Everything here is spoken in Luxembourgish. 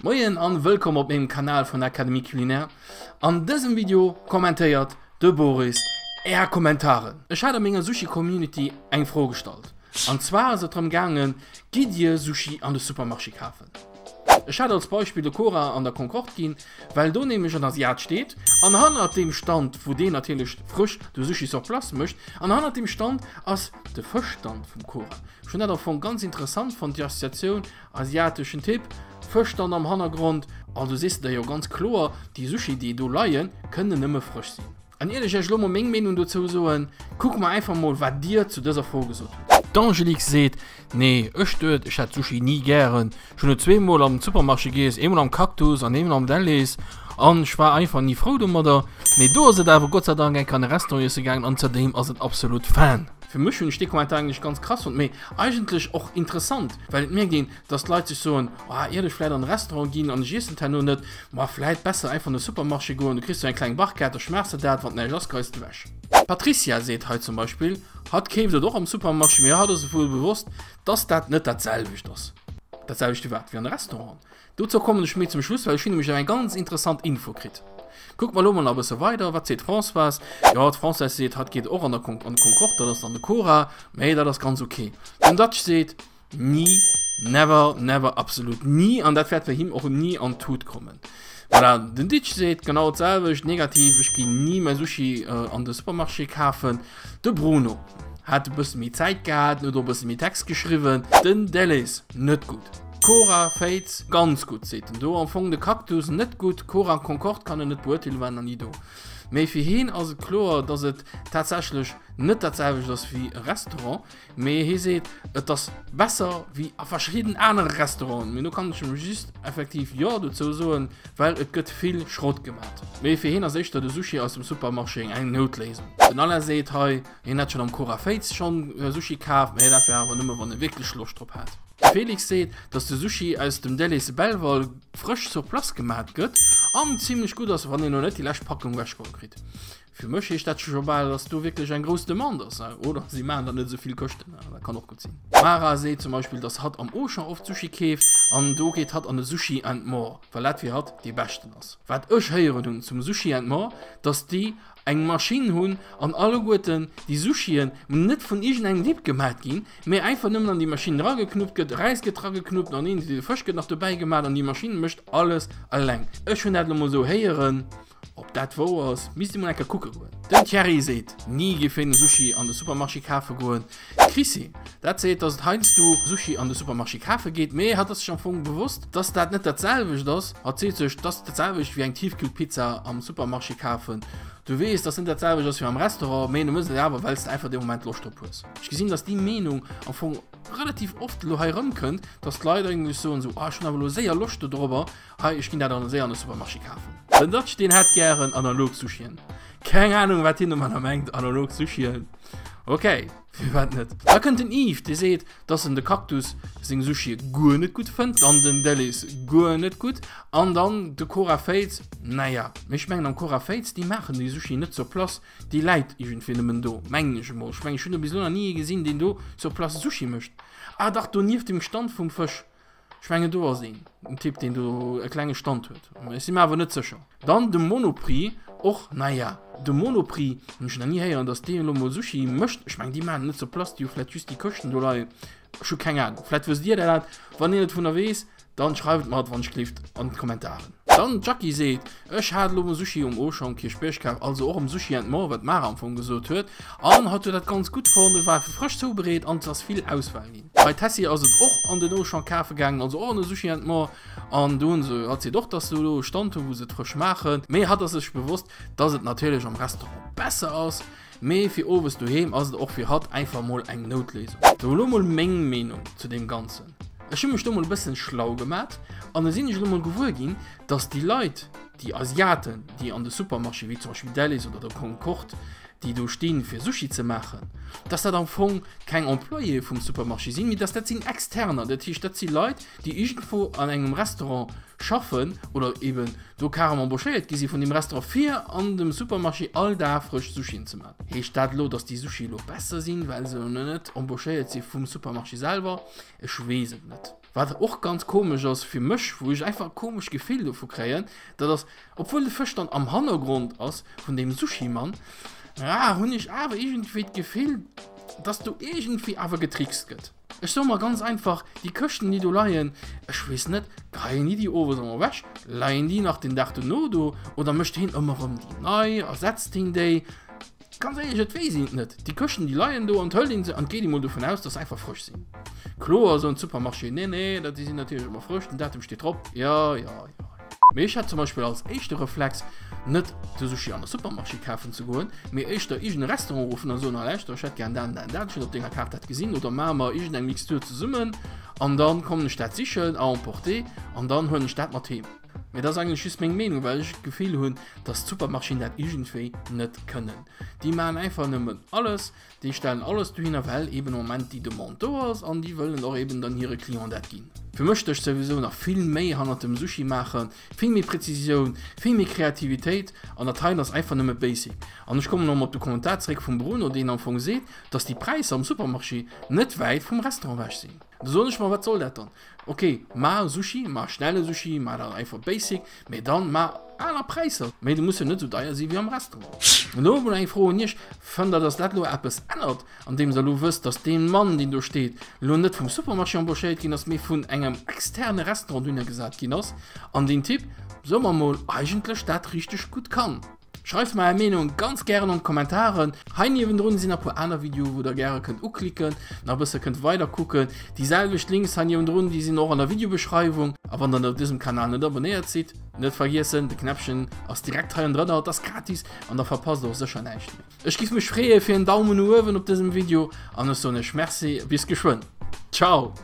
Moien an wëllkomm op mengem Kanal vun Académie Culinaire. An dësem Video kommentéiert de Boris är Kommentaren. Ech hat a menger Sushi Community eng Fro gestallt an zwar ass et drëm gaangen, Gitt dir Sushi an de Supermarché kafen? Ech hat als Beispill de Cora an der Concorde ginn, well do nämlech en Asiat steet an hannert deem Stand, wou deen natierlech frësch de Sushi sur place mécht, an hannert deem Stand ass de Fëschstand vum Cora. Ech hunn dat am Fong ganz interessant fonnt, déi Associatioun, asiateschen Typ, Fëschstand am Hannergrond, also sees de der jo ganz kloer, déi Sushi déi do leien, kënnen nëmme frësch sinn. An ier ech iech elo mol meng Meenung dozou soen, kucke mer einfach mol wat dir zu dëser Fro gesot hutt. D'Angelique seet, Nee, ech duet ech hätt Sushi ni gären. Ech hunn et zweemol am Supermarché giess, eemol am Cactus an eemol am Delhaize an ech war einfach ni frou domadder. Mee do ass et awer Gott sei Dank eng Kéier an e Restaurant iesse gaangen an zëtterhim ass et absolut Fan. Fir mech hunn ech dee Kommentar eigentlech ganz krass fonnt, mee eigentlech och interessant, well et mierkt een, dass d'Leit sech soen, oh, iert ech vläit an e Restaurant ginn an ech iessen et herno net, ma vläit besser einfach an de Supermarché goen, du kriss do eng kleng Barquette, da schmaachs de dat, wann näischt ass, geis de ewech. D'Patricia seet hei zum Beispill, hatt keeft et och am Supermarché, mee hatt ass sech wuel bewosst, dass dat net dat selwecht ass. Dat selwecht wéi wat? Wéi an de Restauranten. Dozou kommen ech méi zum Schluss, well ech hunn nämlech nach eng ganz interessant Info kritt. Kucke mer elo mol nach e bësse weider. Wat seet d'Françoise? Jo, d'Françoise seet, hatt geet och an der Con an de Concorde, dat ass dann de Cora, mee dat ass ganz ok. Den Dutch seet, Ni, never, never, absolut ni. An dat wäert bei him och ni an d'Tut kommen. Voilà, den Ditch seet genau d'selwecht, negativ, ech ginn ni mäi Sushi an de Supermarché kafen. De Bruno hat e bësse méi Zäit gehat, huet och e bësse méi Text geschriwwen. Den Deleuze, net gutt. Cora Fates, ganz gutt, seet en do. Am Fong de Cactus, net gutt. Cora Concorde kann en net beurteelen, war nach ni do. Mee fir hien ass et kloer, dass et tatsächlech net dat selwecht ass wéi e Restaurant. Mee hie seet, et ass besser wéi a verschidden anere Restauranten. Mee do kann ech em just effektiv Jo dozou soen, well et gëtt vill Schrott gemat. Mee fir hien ass éischter de Sushi aus dem Supermarché eng Noutléisung. Den Alain seet hei, hien hätt schonn am Cora Féiz schonn Sushi kaf, mee dat wär awer nëmme wann e wierklech Loscht drop hat. De Félix seet, dass de Sushi aus dem Délice Belval frësch sur place gemat gëtt an zimlech gutt ass, wann een elo net déi lescht Packung ewechgeholl kritt. Fir mech heescht dat scho bal, dass do wierklech eng grouss Demande ass, oder si maachen der net esou vill Këschten, dat kann och gutt sinn. D'Mara seet zum Beispill, dass hatt am Auchan oft Sushi keeft an do geet hatt an de Sushi and More, well dat fir hatt dee beschten ass. Wat ech héieren hunn zum Sushi and More, dass déi eng Maschinn hunn an alleguerten déi Sushien net vun iergendengem Typ gemat ginn, mee einfach nëmmen an déi Maschinn drageknuppt gëtt, Räis gëtt drageknuppt an een de Fësch gëtt nach dobäi gemat an déi Maschinn mécht alles eleng. Ech hunn dat elo mol esou héieren. Ob dat wouer ass, misst ee mol eng Kéier kucke goen. Den Thierry seet, ni géif hien e Sushi an de Supermarché kafe goen. D'Chrissi, dat seet, dass et heiansdo Sushi an de Supermarché kafe geet, mee hatt ass sech am Fong bewosst, dass dat net dat selwecht ass. Hatt seet sech, dass dat selwecht wéi eng Tiefkühlpizza am Supermarché kafen. Du weess, dass net dat selwecht ass wéi am Restaurant, mee du mëss et awer, well s de einfach dee Moment Loscht drop hues. Ech gesinn, dass déi Meenung am Fong relativ oft elo hei erëmkënnt, dass d'Leit eigentlech soen, esou, ah ech hunn awer elo séier Loscht dodrobber. Hei, ech ginn dat an séier an de Supermarché kafen. Den Dutch, deen hätt gären analog Sushien. Keng Ahnung, wat hien domadder mengt, analog Sushien. Ok, firwat net? Da kënnt den Yves, dee seet, dass en de Cactus seng Sushie guer net gutt fënnt, dann den Délice guer net gutt an dann de Cora Fates, naja, mee ech mengen am Cora Fates, déi maachen déi Sushie net sur place, déi läit iergendwéi nëmmen do, mengen ech emol. Ech mengen, ech hunn do bis elo nach ni ee gesinn, deen do sur place Sushi mécht. Ah dach, do nieft dem Stand vum Fësch. Ech mengen do ass een, en Typ deen do e klenge Stand huet, ech si mer awer net sécher. Dann de Monoprix och, naja, de Monoprix hunn ech nach ni héieren, datt deen elo mol Sushi mécht. Ech mengen déi maachen et net sur place, déi hu vläit just déi Këschten do leien, ech hu keng Ahnung. Vläit wësst dir dat, wann een et vun der weess, dann schreift et mer wann ech gleeft an d'Kommentaren. Dann d'Jackie seet, ech hat elo mol Sushi um Auchan um Kierchbierg kaf, also och um Sushi and More, wat d'Mara am Fong gesot huet, an hatt huet dat ganz gutt fonnt, et war frësch zoubereet an et ass vill Auswahl ginn. Bei Tessy ass et och an den Auchan kafe gaangen, also och an de Sushi and More. An do hunn se, hatt seet och, dass se do e Stand hunn, wou se et frësch maachen. Mee hatt ass sech bewosst, dass et natierlech am Restaurant besser ass. Mee fir owes doheem ass et och fir hatt einfach mol eng Noutléisung. Sou, elo mol meng Meenung zu deem Ganzen. Ech hu mech do mol e bëssen schlau gemat an da sinn ech elo mol gewuer ginn, dass déi Leit, déi Asiaten, déi an de Supermarché wéi zum Beispill Delhaize oder de Concorde, déi do stinn, fir Sushi ze maachen, dass dat am Fong keng Employéë vum Supermarché sinn, mee dass dat sinn Externer, dat heescht, dat si Leit, déi iergendwou an engem Restaurant schaffen oder eben do carrément embauchéiert gi si vun deem Restaurant, fir an dem Supermarché all Dag frësch Sushien ze maachen. Heescht dat elo, dass déi Sushie elo besser sinn, well se elo net embauchéiert si vum Supermarché selwer? Ech weess et net. Wat och ganz komesch ass fir mech, wou ech einfach e komescht Gefill dovu kréien, dat ass, obwuel de Fësch dann am Hannergrond ass vun deem Sushi-Mann, ah, hunn ech awer iergendwéi d'Gefill, dass do iergendwéi awer getrickst gëtt. Ech soe mer ganz einfach, déi Këschten, déi do leien, ech weess net, geien déi déi owes ëmmer ewech, leien déi nach den Dag dono do oder mécht heen ëmmer erëm déi nei, ersetzt heen déi? Ganz éierlech, et weess een et net. Déi Këschten, déi leien do an et hëlt een se an et geet ee mol dovun aus, dass se einfach frësch sinn. Kloer soen d'Supermarchéen, nee, nee, dat déi sinn natierlech ëmmer frësch, den Datum steet drop. Jo, jo, jo. Mee ech hätt zum Beispill als éischte Reflex, net de Sushi an de Supermarché kafen ze goen, mee éischter iergend e Restaurant uruffen a soen, hei lauschter, ech hätt gären dat an dat an dat, ech hunn op denger Kaart dat gesinn, oder maache mer iergend eng Mixtur zesummen an dann kommen ech dat sichen à emporter an dann huelen ech dat mat heem. Mee dat ass eigentlech just meng Meenung, well ech d'Gefill hunn, dass d'Supermarchéen dat iergendwéi net kënnen. Déi maachen einfach nëmmen alles, déi stellen alles dohinner, well eben am Moment déi Demande do ass an déi wëllen och eben dann hire Client dat ginn. Fir mech stécht souwisou nach vill méi hannert dem Sushi maachen, vill méi Präzisioun, vill méi Kreativitéit an dat heien ass einfach nëmme basic. An ech kommen erëm op de Kommentar zeréck vum Bruno, deen am Fong seet, dass déi Präisser am Supermarché net wäit vum Restaurant ewech sinn. Da soen ech mer, wat soll dat dann? Ok, ma Sushi, ma schnelle Sushi, ma dann einfach basic, mee dann ma aner Präisser. Mee de muss jo net esou deier si wéi am Restaurant. Elo emol eng Fro un iech, Fënnt der, dass dat elo eppes ännert, andeems der elo wësst, dass dee Mann, deen do steet, elo net vum Supermarché embauchéiert ginn ass, mee vun engem externe Restaurant dohinner gesat ginn ass an deen Typ, soe mer mol, eigentlech dat richteg gutt kann? Schreift mer är Meenung ganz gären an d'Kommentaren. Hei niewendrun sinn nach puer aner Videoen wou der gäre kënnt uklicken, nach e bësse kënnt weider kucken. Déi selwecht Links hei niewendrun déi sinn och an der Videobeschreiwung. A wann der op dësem Kanal net abonnéiert sidd, net vergiessen, de Knäppchen ass direkt hei ënnendrënner, et ass gratis an da verpasst der och sécher näischt méi. Ech giff mech freeë fir en Daumen no uewen op dësem Video an ech soen iech Merci, bis geschwënn. Ciao!